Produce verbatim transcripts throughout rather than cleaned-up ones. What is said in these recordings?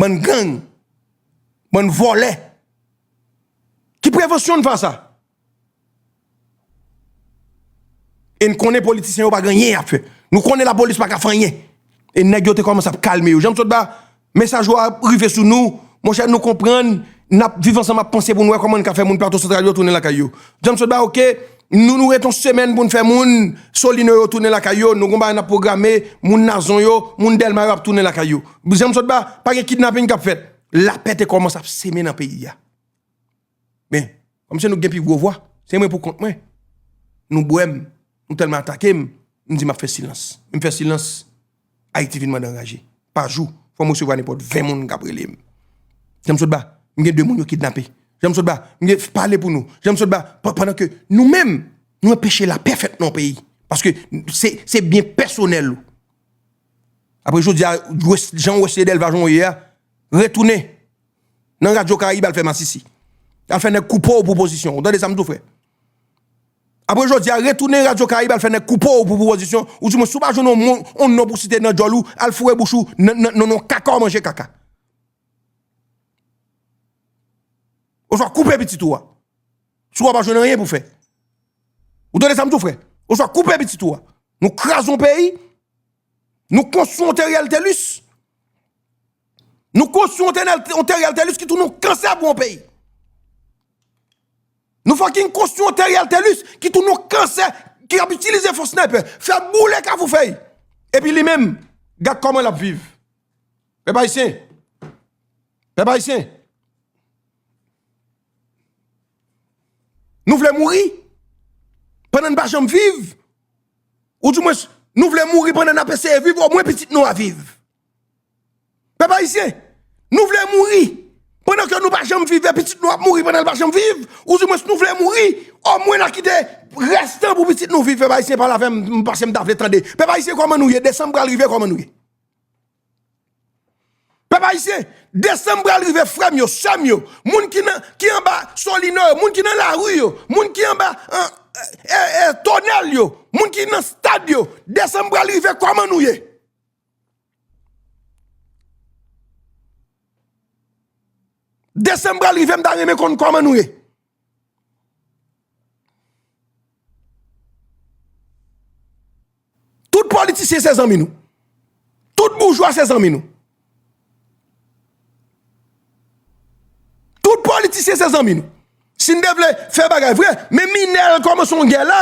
Bann gang. Bann vòlè. Ki prevansyon n fè a sa? E n konnen politisyen yo pa gen anyen y ap fè. Nou konnen lapolis pa ka fè anyen. E nèg yo te kòmanse ap kalme yo. Jan m sot ba, mesaj yo ap rive sou nou. Monchè, nou konprann, n ap viv ansanm ap panse pou n wè kòman n ka fè moun Plato Santral yo tounen lakay yo. Jan m sot ba, oke, nou, nou ret yon semèn pou n fè moun Solino yo tounen lakay yo. Nou gon bagay n ap pwograme, moun Nazon yo, moun Dèlma yo ap tounen lakay yo. Jan m sot ba, pa gen kidnaping k ap fèt. Lapè te kòmanse ap simen nan peyi a. Men, kòm se nou k gen pi gwo vwa, se mwen pou kont mwen. Nou bwè m, nou tèlman atake m, m di m ap fè silans. M fè silans, Ayiti vin mande anraje. Pa jou, fò m resevwa nenpòt ven moun k ap rele m. Jan m sot ba, m gen de moun yo kidnape. Jan m sot ba, m gen pale pou nou. Jan m sot ba, pa- pandan ke nou menm, nou anpeche lapè fèt nan yon peyi. Paske se, se byen pèsonèl ou. Apre jodi a, Wes- jan Wesley Delva jan w ye a, retounen nan Radyo Karayib al fè masisi. Al fè nèg koupe w pou pozisyon. Ou tande sa m di w, frè? Apre jodi a, retounen Radyo Karayib al fè nèg koupe w pou, pou pozisyon. Ou di mwen, si w pa jwenn yon, mon- yon non pou site nan djòl ou, al foure bouch ou nan, nan, nan, nan kaka w manje kaka. Oswa koupe pitit ou a. Si w pa jwenn anyen pou fè. Ou tande sa m di w, frè? Oswa koupe pitit ou a. Nou kraze yon peyi. Nou konstwi yon Theriel Thelus. Nou konstwi yon Theriel, yon Theriel Thelus ki tounen yon kansè pou yon peyi. Nou fucking konstwi yon Theriel Thelus ki tounen yon kansè, ki ap itilize fon sniper, fè boule Kafou Fèy. Epi li menm, gad kòman l ap viv. Pèp ayisyen. Pèp ayisyen. Nou vle mouri pandan n pa janm viv. Ou di mwens, nou vle mouri pandan n ap eseye viv, omwen pitit nou a viv. Pèp ayisyen, nou vle mouri pandan ke nou pa janm viv, e pitit nou ap mouri pandan l pa janm viv. Ou di mwens, nou vle mouri, omwen n a kite restan pou pitit nou viv. Pèp ayisyen, pale avè m, m panse m ta vle tande. Pèp ayisyen, kòman nou ye? Desanm pral rive, kòman nou ye? Pèp ayisyen, desanm pral rive, frè m yo, sè m yo, moun ki nan, ki anba Solino yo, moun ki nan lari yo, moun ki anba, eh, eh, eh, tonèl yo, moun ki nan stad yo, desanm pral rive, kòman nou ye? Desanm pral rive, m ta renmen konn kòman nou ye. Tout politisyen se zanmi nou. Tout boujwa se zanmi nou. Tout politisyen se zanmi nou. Si n te vle fè bagay vre, men Minèl kòmanse yon gè la.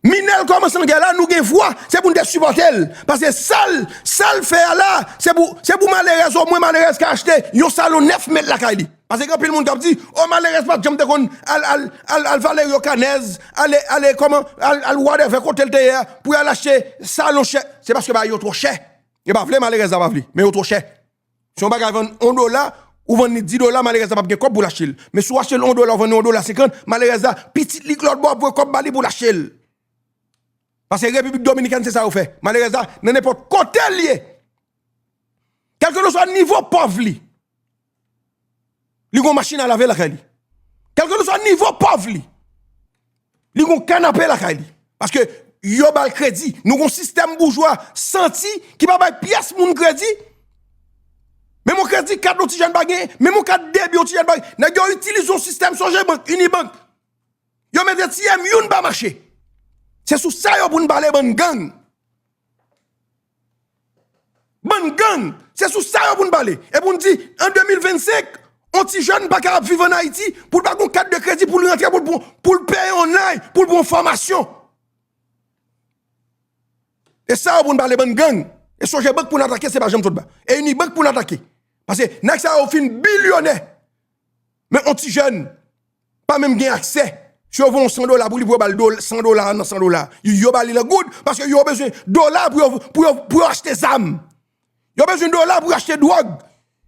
Minèl kòmanse yon gè la, nou gen vwa, se pou n te sipòte l. Paske sa l, sa l fè a la, se pou, se pou malerèz, omwen malerèz ka achte yon salon nèf mèt lakay li. Paske gen anpil moun k ap di, o, malerèz pa t janm te konn al, al, al, al Valerio Canez, ale, ale, kòman, al, al whatever kote l te ye a, pou y al achte salon chè. Se paske bagay yo twò chè. Yo pa vle, malerèz la pa vle, men yo twò chè. Si yon bagay vann yon dola, ou vann li di dola, malerèz la p ap gen kòb pou l achte l. Men si w achte l yon dola, ou vann li yon dola senkant, malerèz la, pitit li k lòt bò ap voye kòb ba li pou l achte l. Paske Repiblik Dominikèn se sa yo fè. Malerèz la, nan nenpòt kote l ye, kèlkeswa nivo pòv li, li gon machin a lave lakay li. Kèlkeswa nivo pòv li, li gon kanape lakay li. Paske yo ba l kredi. Nou gon sistèm boujwa santi ki pa bay pyès moun kredi. Menm yon kredi kat yon ti jèn pa gen, menm yon kat debi yon ti jèn pa gen. Nèg yo itilize yon sistèm, sonje bank, Unibank. Yo mete T M youn pa mache. Se sou sa yo pou n pale, bann gang. Bann gang, se sou sa yo pou n pale. E pou n di, an de mil vennsenk, yon ti jèn pa ka ap viv ann Ayiti, pou l pa gon kat de kredi, pou l rantre, pou l, pou, pou l peye yon nay, pou l pran yon fòmasyon. E sa yo pou n pale, bann gang. E sonje bank pou n atake, se pa janm sot ba. E Unibank pou n atake. Paske nèg sa yo fin bilyonè. Men yon ti jèn pa menm gen aksè. Si yo voye yon san dola pou li, pou yo ba l do- san dola nan san dola. Yo, yo ba li l an goud, paske yo bezwen dola pou yo, pou yo, pou yo achte zam. Yo bezwen dola pou yo achte dwòg.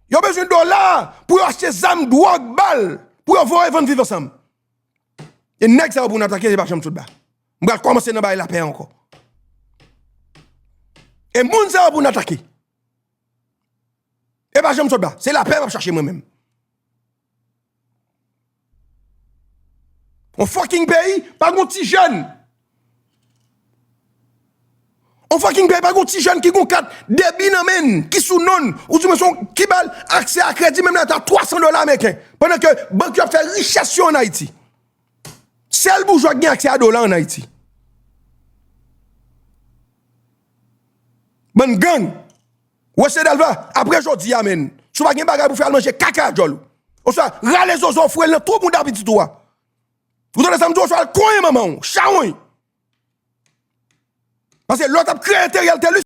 Yo bezwen dola pou yo achte zam, dwòg, bal, pou yo voye vann viv ansanm. E nèg sa yo pou n atake, se pa janm sot ba. M pral kòmanse nan bay lapè ankò. E moun sa yo pou n atake. E pa janm sot ba. Se lapè m ap chache mwen menm. On fucking peyi, pa gon ti jèn. On fucking peyi pa gon ti jèn ki gon kat debi nan men, ki sou non, ou di mwen se yon ki ba l aksè a kredi, menm lè ta twa san dola ameriken. Pandan ke bank yo ap fè richès yo an Ayiti. Sèl boujwa ki gen aksè a dola an Ayiti. Bann gang. Wesley Delva, apre jodi a, menn, si w pa gen bagay pou fè, al manje kaka a djòl ou. Oswa, rale zozo w, foure l nan twou mouda pitit ou a. Ou tande sa m di w, oswa al konyen manman w, chawony. Paske lè w t ap kreye Teriel Telus,